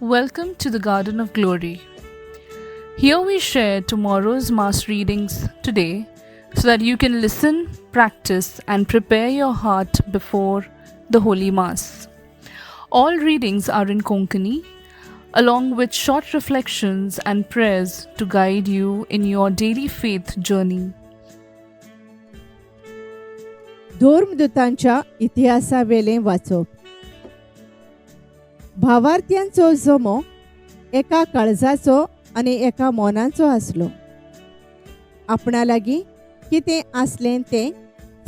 Welcome to the Garden of Glory. Here we share tomorrow's Mass readings today so that you can listen, practice, and prepare your heart before the Holy Mass. All readings are in Konkani, along with short reflections and prayers to guide you in your daily faith journey. धर्मदूतांच्या इतिहासावेलें वाचप. भावार्थ्यांचो जमो एका काळजाचो आनी एका मनाचो आसलो. आपणा लागीं कितें आसलें तें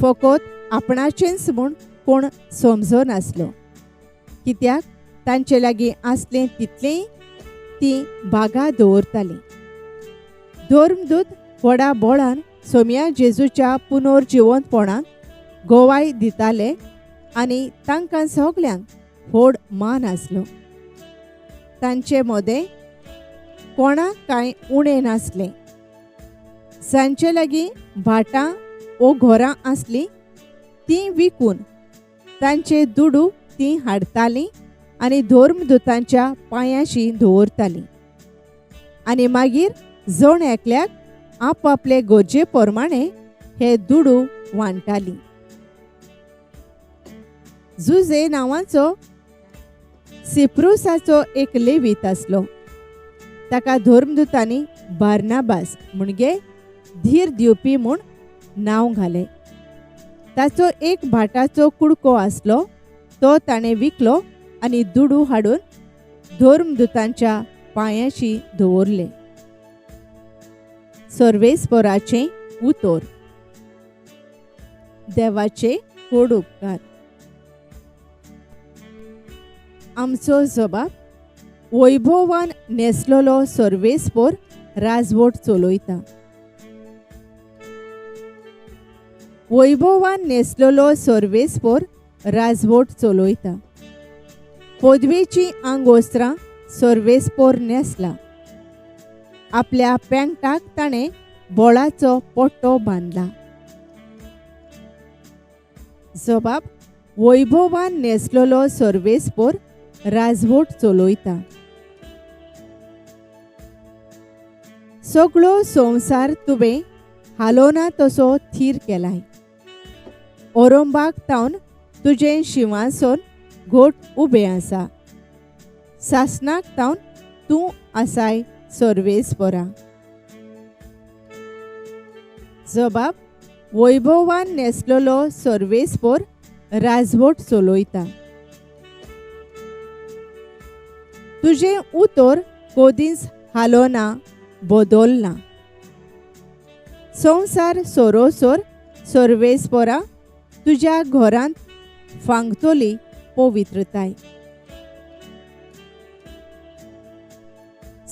फकत आपणाचेंच म्हूण कोण समजनासलो, कित्याक तांचे लागीं आसलें तितलेंय तीं बागा दवरतालीं. धर्मदूत व्हडा बोळान सोम्या जेजूच्या पुनर्जिवंतपणाक गोवाय दिताले आनी तांकां सगल्यांक व्हड मान आसलो. तांचे मदें कोणाक कांय उणें नासलें. जांचे लागीं भाटां वो घरां आसलीं तीं विकून तांचे दुडू तीं हाडटालीं आनी धर्मदूतांच्या पांयांशी दवरतालीं आनी मागीर जण एकल्याक आपआपले गरजे प्रमाणे हे दुडू वांट्टालीं. जुजे नांवाचो सिप्रुसाचो एक लेवीत आसलो. ताका धर्मदूतांनी बार्नाबास म्हणजे धीर दिवपी म्हूण नांव घालें. ताचो एक भाटाचो कुडको आसलो, तो ताणें विकलो आनी दुडू हाडून धर्मदूतांच्या पांयांशी दवरले. सर्वेस्पराचें उतर. देवाचे व्हड उपकार. आमचो जबाब वैभवान न्हेसलेलो सर्वेस्पोर राजवट चलयता. वैभवान न्हेसलेलो सर्वेस्पोर राजवट चलयता. पदवेचीं आंगवस्त्रां सर्वेस्पोर न्हेसला. आपल्या पेंटाक ताणें बोळाचो पट्टो बांदला. जबाब वैभवान न्हेसलेलो सर्वेस्पोर राजवट चलयता. सगळो संवसार तुवें हालोना तसो थीर केलाय. ओरोंबाक तावन तुजें शिंवासन घोट उबें आसा. सासणाक तावन तूं आसाय सर्वेस्परा. जबाब वैभवान न्हेसलेलो सर्वेस्पोर राजवट चलयता. तुजें उतर कदींच हालोना बदलना. संवसार सरोसर सर्वेस्परा तुज्या घरांत फांगतली पवित्रताय.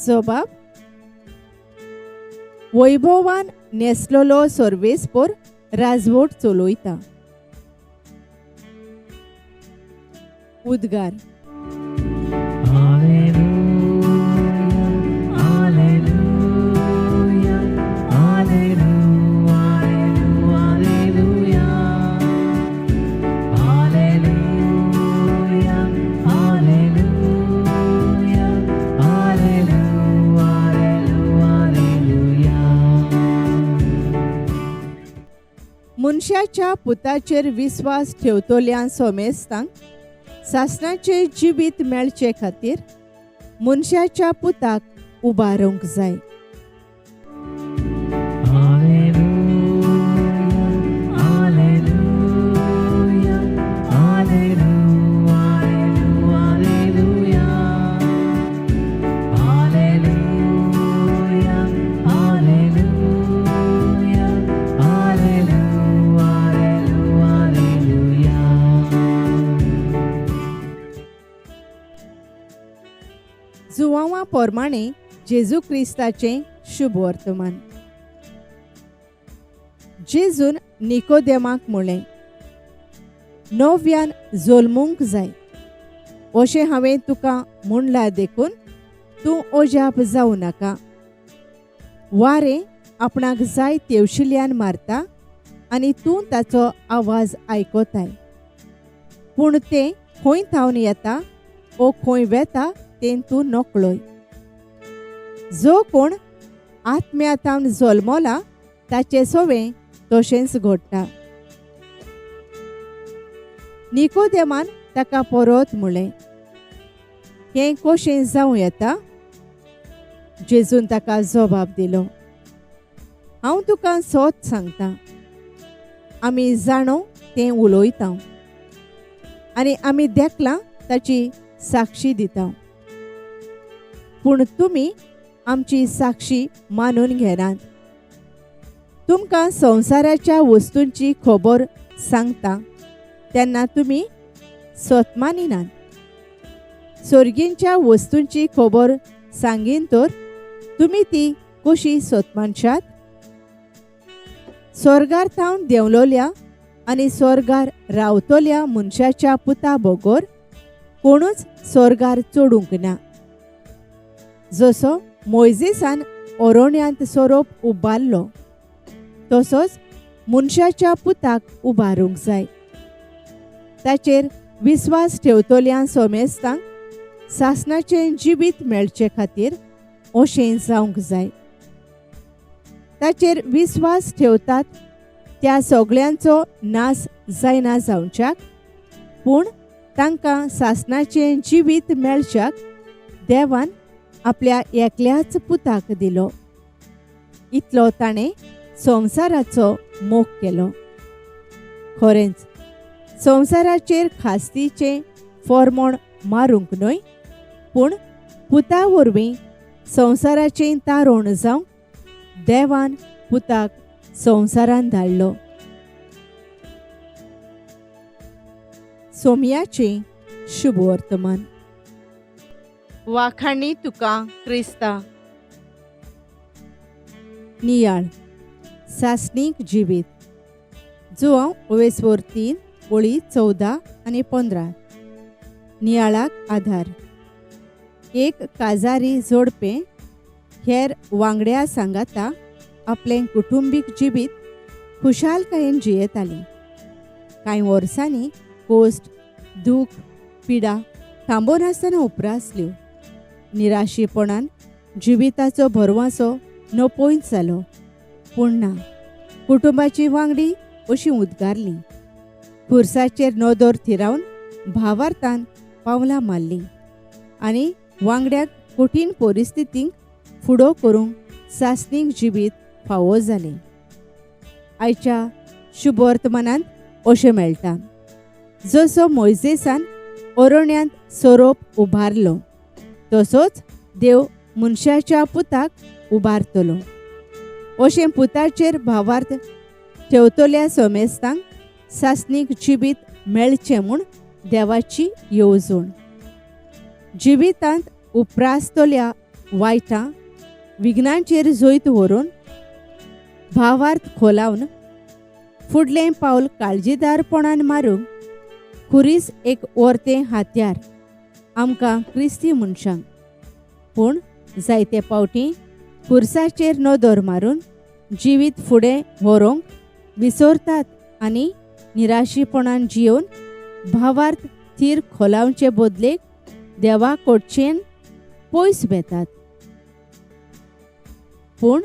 जबाब वैभवान न्हेसलेलो सर्वेस्पोर राजवट चलयता. उद्गार. मनशाच्या पुताचेर विस्वास ठेवतल्या सोमेस्तांक सासणाचें जिवीत मेळचे खातीर मनशाच्या पुताक उबारूंक जाय. जुवांवा प्रमाणे जेजू क्रिस्ताचें शुभ वर्तमान. जेजून निकोदेमाक म्हणलें, नव्यान जल्मूंक जाय अशें हांवें तुका म्हणलां देखून तूं अजाप जावं नाका. वारें आपणाक जाय तेवशिल्यान मारता आनी तूं ताचो आवाज आयकताय, पूण तें खंय थावन येता ओ खंय वेता तें तूं नकळय. जो कोण आत्म्या थावन जल्मला ताचें सवें तशेंच घडटा. निकोदेमान ताका परत म्हणलें, हें कशें जावं येता? जेजून ताका जबाब दिलो, हांव तुका सत सांगता, आमी जाणो तें उलयता आनी आमी देखलां ताची साक्षी दिता, पूण तुमी आमची साक्षी मानून घेनात. तुमकां संवसाराच्या वस्तूंची खबर सांगता तेन्ना तुमी सत मानिनात. सोर्गींच्या वस्तूंची खबर सांगीन तर तुमी ती कशी सत मानशात? स्वर्गार थावन देंवलोल्या आनी स्वर्गार रावतल्या मनशाच्या पुता बगर कोणूच स्वर्गार चडूंक ना. जसो मोयजेसान ओरोण्यांत सोरोप उबारलो तसोच मनशाच्या पुताक उबारूंक जाय. ताचेर विस्वास ठेवतल्या सोमेस्तांक सासणाचें जिवीत मेळचे खातीर अशें जावंक जाय. ताचेर विस्वास ठेवतात त्या सगळ्यांचो नाश जायना जावच्याक, पूण तांकां सासणाचें जिवीत मेळच्याक देवान आपल्या एकल्याच पुताक दिलो. इतलो ताणें संवसाराचो मोग केलो. खरेंच संवसाराचेर खास्तीचें फॉर्मोण मारूंक न्हय, पूण पुता वरवीं संवसाराचें तारोण जावंक देवान पुताक संवसारान धाडलो. सोमयाचें शुभ वर्तमान. वाखाणी तुका क्रिस्ता. नियाळ सासणीक जिवीत. जुवांव ओवेसवर 3 ओळी 14 आनी 15. नियाळाक आधार. एक काजारी जोडपें हेर वांगड्या सांगाता आपलें कुटुंबीक जिवीत खुशालकायेन जियेतालीं. कांय वर्सांनी कोश्ट, दूख, पिडा थांबोनासतना उप्रासल्यो. निराशेपणान जिविताचो भरवासो नपयत जालो. पूण ना, कुटुंबाची वांगडी अशी उद्गारली. खुर्साचेर नदर थिरावन भावार्थान पावलां मारलीं आनी वांगड्याक कठीण परिस्थितींक फुडो करूंक सासणीक जिवीत फावो जालें. आयच्या शुभवर्तमानांत अशें मेळटा, जसो मोयजेसान ओरण्यांत सोरोप उबारलो तसोच देव मनशाच्या पुताक उबारतलो. अशें पुताचेर भावार्थ ठेवतल्या सोमेस्तांक सासणीक जिवीत मेळचें म्हूण देवाची येवजण. जिवितांत उप्रासतल्या वायटां विघ्नांचेर जैत व्हरून भावार्थ खोलावन फुडलें पावल काळजीदारपणान मारूंक खुरीस एक वर्तें हात्यार आमकां क्रिस्ती मनशांक. पूण जायते फावटी खुर्साचेर नदर मारून जिवीत फुडें व्हरूंक विसरतात आनी निराशीपणान जियोवन भावार्थ थीर खोलावचे बदलेक देवा कडच्यान पयस वेतात. पूण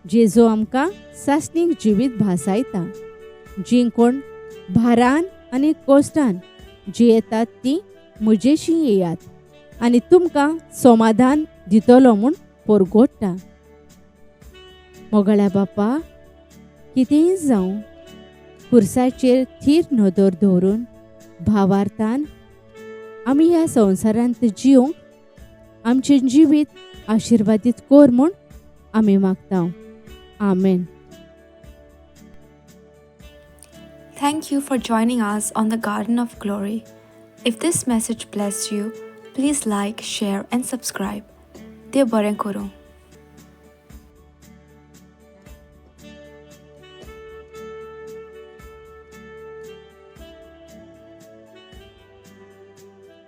जेजू आमकां सासणीक जिवीत भासायता. जीं कोण भारान आनी कश्टान जियेतात तीं म्हजेशी येयात आनी तुमकां समाधान दितलो म्हूण परगोडटा. मोगाळ्या बापा, कितेंय जावं खुर्साचेर थीर नदर दवरून भावार्थान आमी ह्या संवसारांत जियोंक आमचें जिवीत आशिर्वादीत कर म्हूण आमी मागता. आमेन. Thank you for joining us on the Garden of Glory. If this message blessed you, please like, share, and subscribe. देव बरें करूं.